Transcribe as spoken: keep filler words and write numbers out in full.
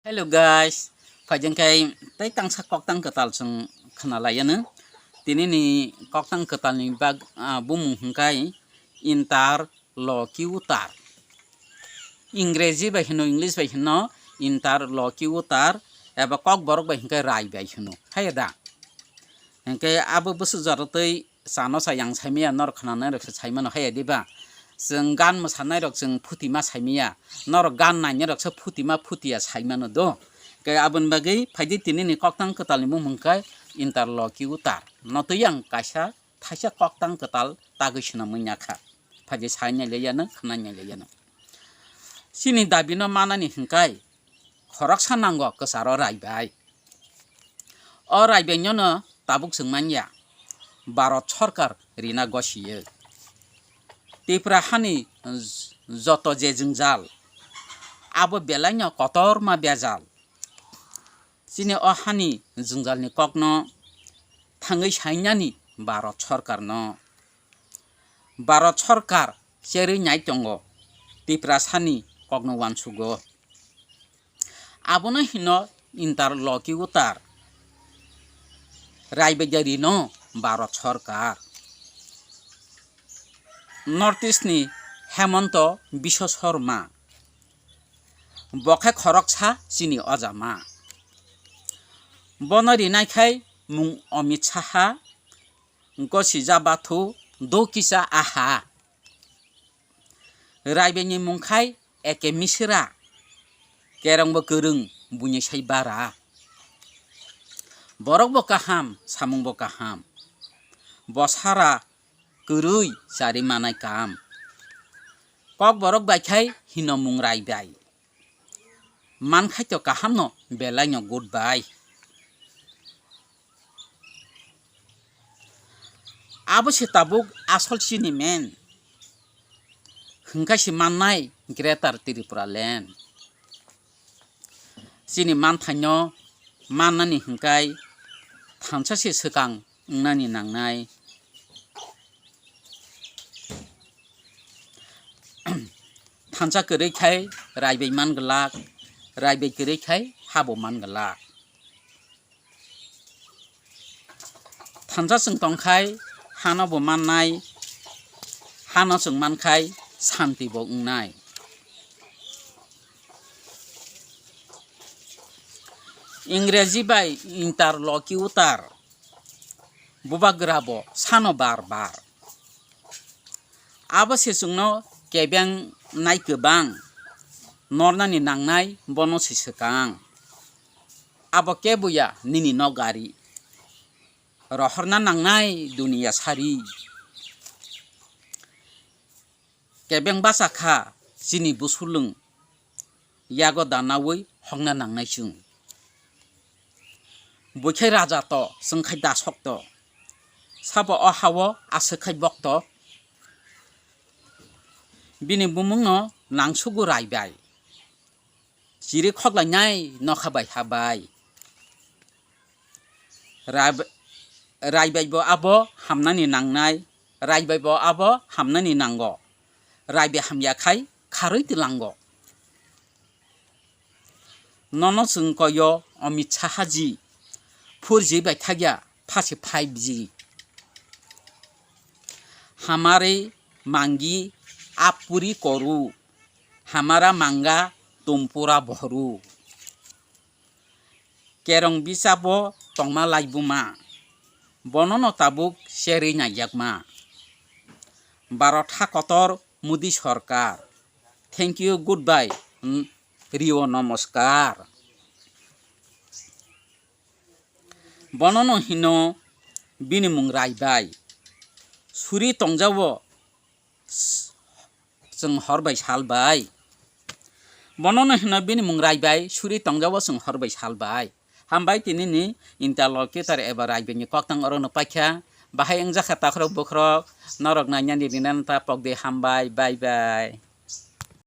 Hello guys, phaijeng khai tei tangsa koktang kwtal chwng khna lai ano. Tini ni koktang kwtal ni bag, ah, bumung hwnkhe interlocutor. Ingreji bai hino, English bai hino interlocutor, eba kokborok bai hwnkhe rai bai hino. Haiya da? Hwnkhe abo bwswk jora tei chano cha yang saimaya, norok khwnanai rok se saimano, haiya diba? Chwng gan mwsanai rok chwng phutima saimaya, norok gan nainai rok se phutima phutia saimano do. Hwnkhe aboni bagwi phaidi tini ni koktang kwtal ni bumung hwnkhe interlocutor. No twi ang kaisa thaisa koktang kwtal tagwi swnamwi ya kha. Phaidi sainai le yano, khwnanai le yano. Chini dabi no manani hwnkhe khoroksa nango kwcharo rai bai. O rai bai no tabuk chwng manya, Bharat sorkar rina gosiyo. Tripura hani joto je jwngjal, abo belai no kotorma bejal. Chini o hani jwngjal ni kok no thangwi sainani Bharat sorkar no. Bharat sorkar cherwi nai tongo, Tiprasani kokno uansugo. Abono hino interlocutor, raibaidarino Bharat sorkar. North East ni Hemonto Biswa Sarma, bo khe khoroksa chini ojama. Bono rinai khai mung Amit Saha, Gosi Jabathu, Dokisa Aha. Raibaini mung khai Eke Misra, kerongbo kwrwng, buini sai bara. Borokbo kaham, samungbo kaham. Bosara kwrwi chari manai kam. Kokborok bai khai hino mung Raibai. Man khai to kaham no belai no good bye. Abo se tabuk asol chini men. Hwnkhe se mannai Greater Tripura Land. Chini manthaino mannani hwnkhe thansa se swkang wngnani nangnai. Thansa kwrwi khai raibai man glak, raibai kwrwi khai habo man glak. Thansa chwng tong khai hano bo mannai, hano chwng man khai santi bo wngnai. Ingreji bai interlocutor, bubagra bo sano bar bar. Abo se chwngno kebeng nai kwbang, nornani nangnai bono se swkang. Abo kebo ya nini nok gari, rohorna nangnai duniya sari. Kebeng bacha kha chini busulwng, yago danaui hokna nangnai chwng. Buikhai raja to, chwngkhai dasok to, sabo o hao aswk khai bok to. Bini bumungno nangsugo Raibai. Chiri khoklainai nokha bai ha bai. Rai-, Raibai bo abo hamnani nangnai, Raibai bo abo hamnani nango. Raibai hamya khai kharwi twilango. Nono chwng koyo Amit Saha ji, four G bai thakya phasi five G. Hamari mangi apuri koru, hamara manga tumpura bohru. Kerong bisabo tongma laibuma, bonono tabuk serwi naijakma. Bharat ha kotor Modi sorkar. Thank you, goodbye, n-, Rio, namaskar. Bonono hino bini mung Raibai. Suri tongjao s-, chwng hor bai sal bai. Bonono hino bini mung Raibai, suri tongjao chwng hor bai sal bai. Hambai tini ni interlocutor eba Raibai ni koktang oro no paikha. Bahai wngjakha takhorok bukhorok, norok nainani rinani ta pokdi, hambai, bye bye.